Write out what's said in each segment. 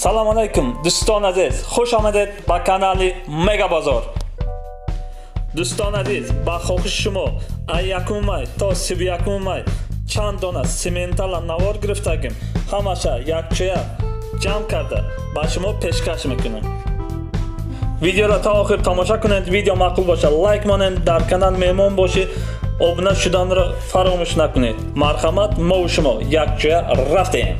Салом алейкум дӯстон азиз, хуш омадед ба канали Мега Бозор. Дӯстон азиз, ба хоҳиши шумо аз 1 май то 31 май чанд дона симентала навор гирифтагим, ҳамаша якчоя ҷамъ карда ба шумо пешкаш мекунем. Видеоро то охир тамошо кунед, видео маъқул бошад лайк монед, дар канал меҳмон бошед, обуна шуданро фаромӯш накунед. Марҳамат, мо шумо якҷоя рафтем.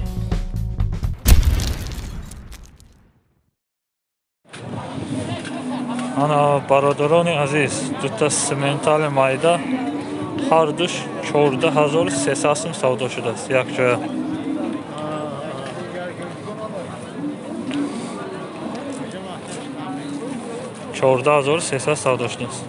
Ана бародарони азиз, дута симентали майда ҳардуш 14300 сум савдо шудааст якҷоя. 14300 савдо шудааст.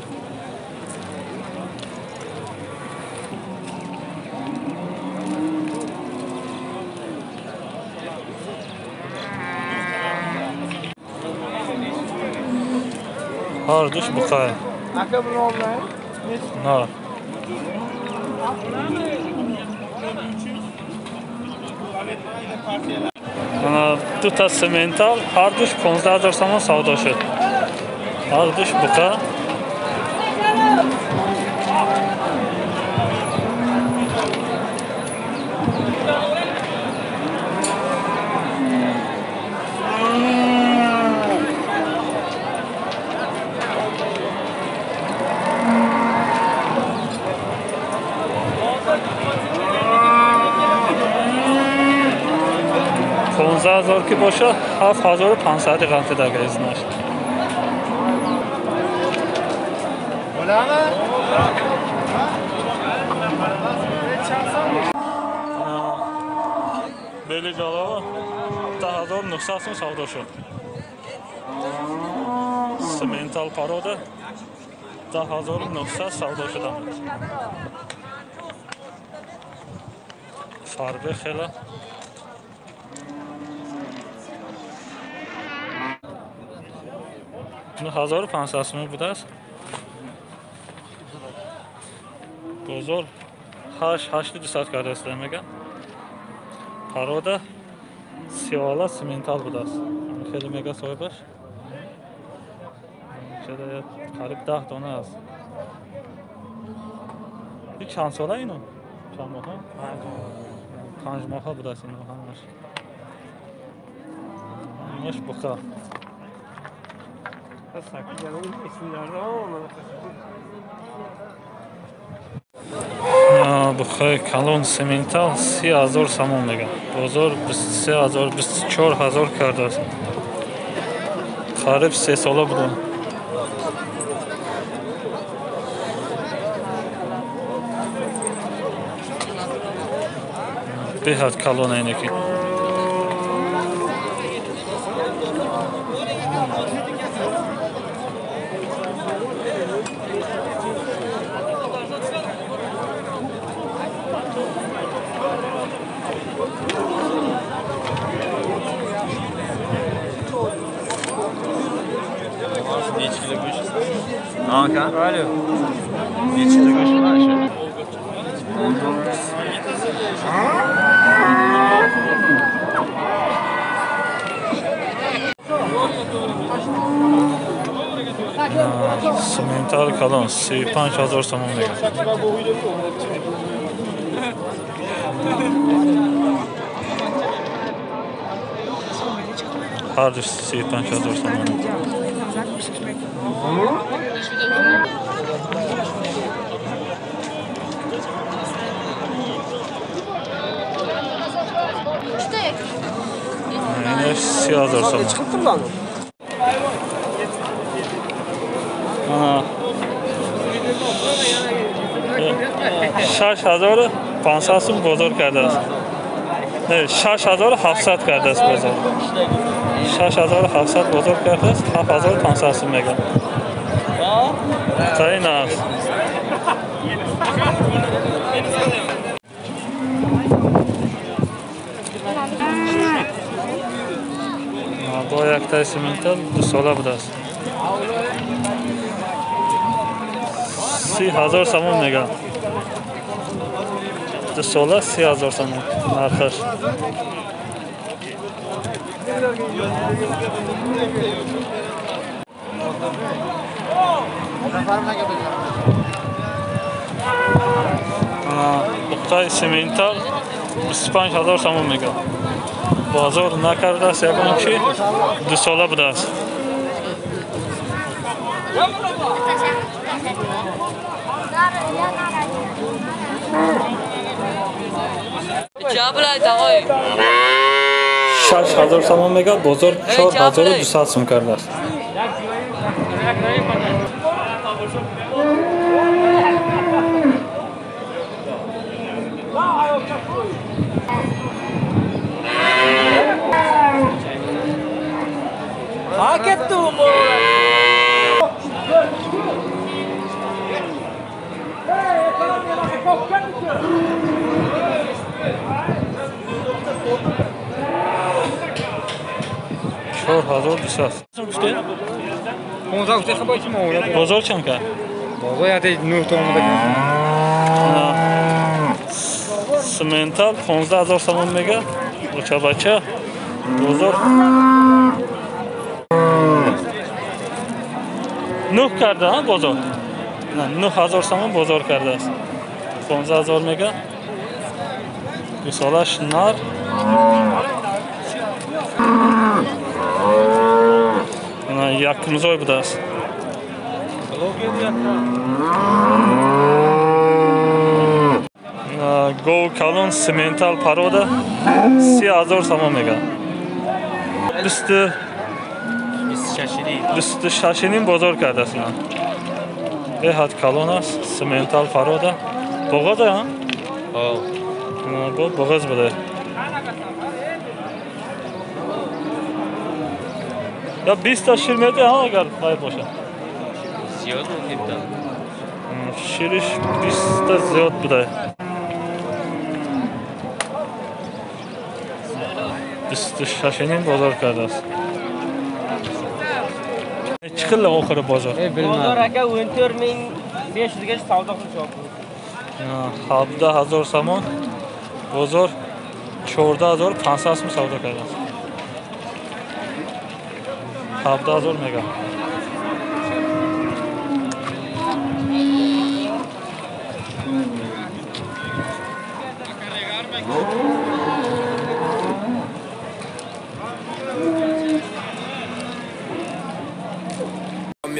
Ҳардуш буқая. На. Дута симентал ҳардуш 15000 сомон савдо шуд. Ҳардуш буқа. Ҳазор ки боша 7500 қантидаги изнаш. Бели ҷалова 10900 сум савдо шуд. Симентал парода 10900 савдо шудам. Фарбе хела 1500 сум будааст. Бозор 8-8200 кардааст меган. Парода сиёла симентал будааст. Хеле мега соҳибаш. Чада қариб 10 дона аст. Ин чанд сола ино? Чанд моҳа? 5 моҳа будааст ино ҳамаш. Ҳамаш буқа. Бухаи калон симентал 30000 сомон меган. Бозор 23000 24000 кардааст. Қариб 3 сола буда. Беҳад калон айнаки. Alo. Necha kilo go'sht mana shu? 19. Симентал калон 35000 сомон меган. Ҳардуш 35000 сомон. Инаш 30000 сомон. 6500 сум бозор кардааст. Не, 6700 кардааст бозор. 6700 бозор кардааст, 7500 сум меган. Таин аст. Бо яктаи симентал 2 сола будааст. 30000 сомон меган. 2 сола 30000 сомон нархаш. Буқтаи сементал 25 ҳазор сомон мегӯяд. Бозор накардааст, ягон чи, дусола будааст. 6 ҳазор сомон мегӯяд, бозор 4200 сум кардааст. 4200. Бозор чанд кард? Бозор яде 9 та омада. Сементал 15 ҳазор сомон мегӯяд. Бача бача. Бозор 9 карда, бозор. 9 ҳазор сомон бозор кардааст. 15 ҳазор мегӯяд. Дусолаш нар. Якумзой будааст. Гов калон сементал порода 30 ҳазор сомон мегӯяд. 26 ним бозор кардааст. Беҳад калон аст, сементал порода. Боғоза? Боғоз буда. Я 20 та шир медиҳад, агар вай бошад. Зиёд мумкин. Шириш 20 та зиёд буда. 26 ним бозор кардааст. Чӣ хел охири бозор? Бозор ака 14 500 gacha savdo qilishyapti. 17 ҳазор сомон, бозор 14 500 сум савдо кардааст. 17 ҳазор мегӯям.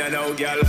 You know, girl.